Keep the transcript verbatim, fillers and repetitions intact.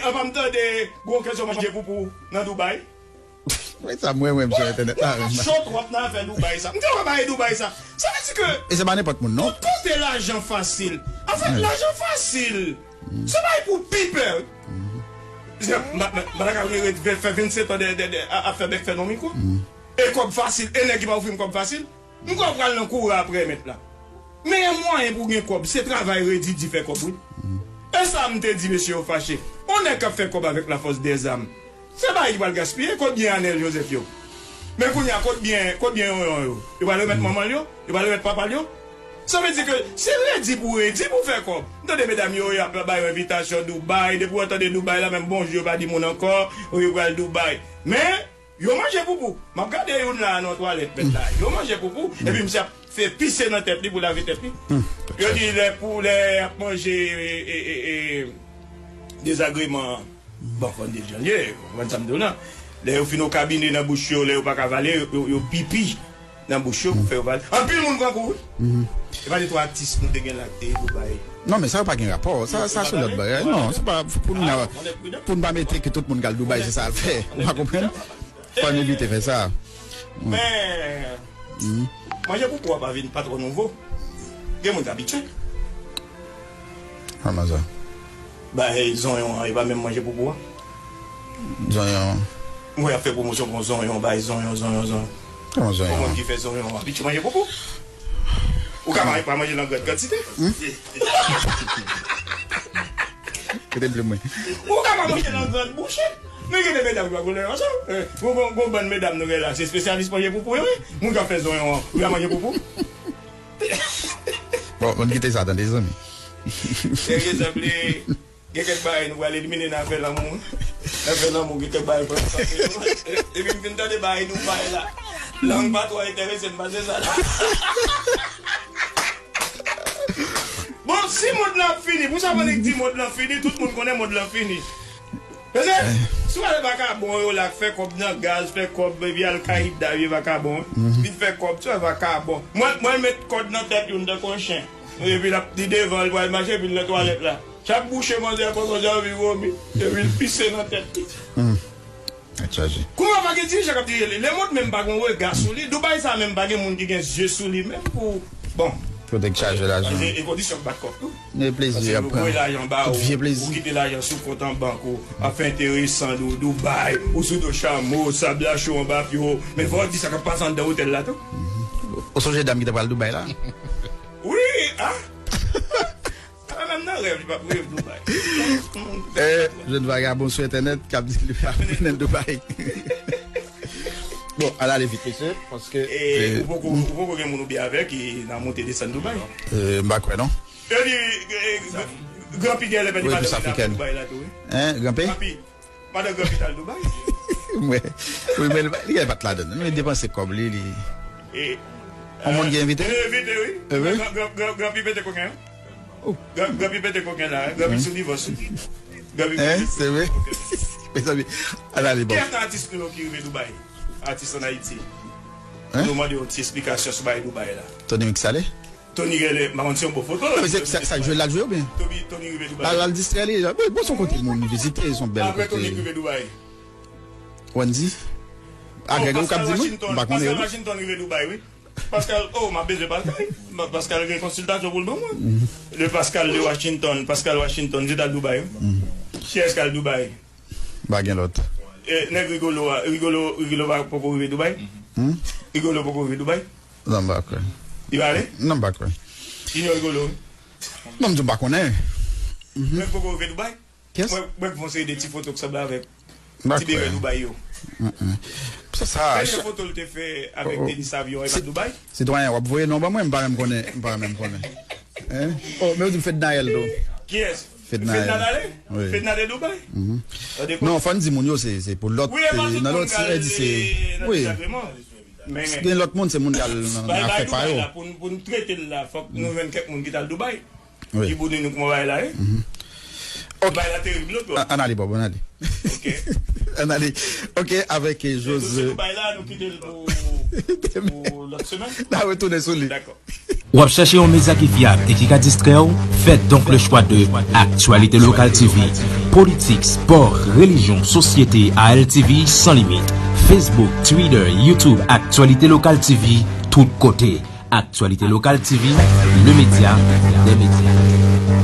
Apa m tande gon kesyon manje poupou nan Dubai? Wè sa mwen, mwen, m sou entènèt la, menm. Cho twòp nan afè Dubai sa. M te wè bagay Dubai sa. Sa vle di ke e se pa nenpòt moun, non. Tout kote lajan fasil. Anfèt, lajan fasil. Se bagay pou pipè, wi. M pa ta ka vin ret fè vennsetan de, de, de, a, ap fè bèk fè nan mikwo. E kòb fasil, e nèg ki pa ofri m kòb fasil. M kwè w pral nan kouri apre mèt la. Meyè mwayen pou w gen kòb, se travay redi di fè kòb, wi. E sa m te di mesye yo fache. On nèg k ap fè kòb avèk lafòs dèzam. Se bagay ki pral gaspiye, kot byen Anèl Jozèf yo? Men kounye a, kot byen, kot byen Yonyon yo? Yo pral remèt manman l yo? Yo pral remèt papa l yo? Sa vle di ke se redi pou redi pou fè kòb. M tande medam yo, y ap ba yo envitasyon Dubai. Depi w tande Dubai la, menm bonjou yo pa di moun ankò, yo pral Dubai. Men, yo manje poupou. M ap gade youn la nan twalèt mèt la. Yo manje poupou. Epi misye ap fè pise nan tèt li pou lave tèt li. Yo di lè pou lè ap manje e, e, e, e, dezagreman. Bon, fò n di l jan l ye, ou konprann sa m di w lan. Lè yo fin okabine nan bouch yo, lè yo pa ka vale, yo, yo, yo pipi nan bouch yo pou fè yo vale. Anpil moun pran kou, wi. E pa de twa atis nou te gen la ki te Dubai. Non, men sa yo pa gen rapò. Sa, sa se lòt bagay. Non, se pa pou nou, pou nou pa mete ke tout moun k al Dubai, se sa l fè. Ou pa konprann? Fò n evite fè sa. Men, manje poupou a pa vin pa twò nouvo. Gen moun k abitye. Kòman sa? Bay zonyon an, e pa menm manje poupou a. Zonyon. Mwen ap fè pwomosyon pou zonyon, bay zonyon, zonyon, zonyon. Kòman zonyon? Pou moun ki fè zonyon an, abitye manje poupou. Ou ka pa, pa manje nan gran kantite. Kote m plim mwen? Ou ka pa manje nan gran bouche. Men gen de medam ki pa konnen ansanm. Eh, gon, gon, gon bann medam nou gen la, se espesyalis manje poupou yo, wi. Moun k ap fè zonyon an, ou ka manje poupou? Bon, moun kite sa tande, zanmi. Serye, zanmi, gen kèk bagay nou pral elimine nan afè lanmou. Nan afè lanmou, gen kèk bagay nou pral sanse yo. Epi m fin tande bagay nou bay la. Lang pa twò enterese m pase sa la. Bon, si mond lan ap fini, pou sa moun ki di mond lan fini, tout moun konnen mond lan fini. Paske, si w al vakabon yo la, k fè kòb nan gaz, fè kòb, epi Al-Qaida, vye vakabon, vin fè kòb, se vakabon. Mwen, mwen met kòd nan tèt youn tankou yon chen. Epi l ap, li devan, l pral mache, epi l nan twalèt la. Chak bouche manzè a pran, manzè a anvi vomi, epi l pise nan tèt li. Tèt chaje. Kouman pa gen dirijan k ap dirije li? Lemond menm pa gen rega sou li. Dubai sa menm pa gen moun ki gen zye sou li menm pou, bon. Pou te chaje lajan. E, e kondisyon k bat kòk tou. E plezi ap pran. Paske yo voye lajan ba ou, ou kite lajan sou kont an bank ou, ap fè enteresan Dou-, Dubai, ou sou do chamo, sab la cho anba pye w. Men fò w di sa k ap pase anndan otèl la tou. Ou sonje dam ki te pral Dubai la? Wi, a? A, menm nan rèv, li p ap reve Dubai. Eh, jèn vagabon sou entènèt k ap di li p ap mennen l Dubai. Bon, al ale vit, mesye, paske, eh, ou poko, ou poko gen moun ou byen avè ki nan monte desann Dubai? Eh, m pa kwè, non. Yo di, eh, Gran Pi gen lè pèdi madanm li nan Dubai la tou, wi. Hein, Gran Pi? Gran Pi. Madan Gran Pi t al Dubai. Mwen, wi, men li pa t ladan l. Men li depanse kòb li, li. E, yon moun ki envite? Li envite, wi. Gran, gran, gran, Gran Pi pete koken an. Gran, Gran Pi pete koken la, wi. Gran Pi sou divòs, wi. Gran Pi pete koken. Mezanmi, al ale bon. Kiyès nan atis nou yo ki rive Dubai? Atis ann Ayiti. Nou mande yon ti esplikasyon sou bagay Dubai la. Tony Mix ale? Tony genlè, m pa konn si yon bon foto. Non, men se sa, sa jwe l al jwe oubyen? Tony, Tony rive Dubai. Al, al distrè li. Bon, bon, se yon kote moun vizite, se yon bèl kote. Apre Tony rive Dubai. Wendy? A, Greg, ou k ap di mwen? M pa konnen, wi. Pascal Washington rive Dubai, wi. Pascal, oh, m ap bezwen Pascal. Pascal gen konsiltasyon pou l ban mwen. Le Pascal de Washington, Pascal Washington, li t al Dubai, wi. Kiyès k al Dubai? Pa gen lòt. E, nèg Rigolo a, Rigolo, Rigolo pa poko rive Dubai? Rigolo poko rive Dubai? Non, m pa kwè. Li pa ale? Non, m pa kwè. Junior Rigolo, wi. Non, m di w m pa konnen. Mwen poko rive Dubai. Kiyès? Mwen, mwen k fè yon seri de ti foto k sanble avèk ti bebe Dubai yo. Se sa. Dènye foto l te fè avèk Denis Savio, e pa Dubai? Sitwayen, w ap voye non ban mwen, m pa menm konnen, m pa menm konnen. Hein? Oh, men ou di m Fednaelle tou. Kiyès? Fednaelle. Fednaelle ale? Wi. Fednaelle te Dubai? Non, fò n di moun yo, se, se pou lòt, nan lòt, se, wi. Gen lòt moun, se moun k al nan afè pa yo. Pou n, pou n trete l la, fòk nou jwenn kèk moun ki t al Dubai. Wi. Ki pou di nou kòman bagay la ye. Ok. Bagay la terib, non, twòp. Ann ale, Bob, ann ale. Ok. Ann ale. Ok, avèk, eh, Jose. Dosye Dubai la, nou kite l pou, pou lòt semèn. N a retounen sou li. Dakò. W ap chèche yon medya ki fyab e ki ka distrè w? Fè donk le chwa de Actualité Locale T V. Politik, spò, relijyon, sosyete, A L T V san limit. Facebook, Twitter, YouTube, Actualité Locale T V, tout kote. Actualité Locale T V, le média des médias.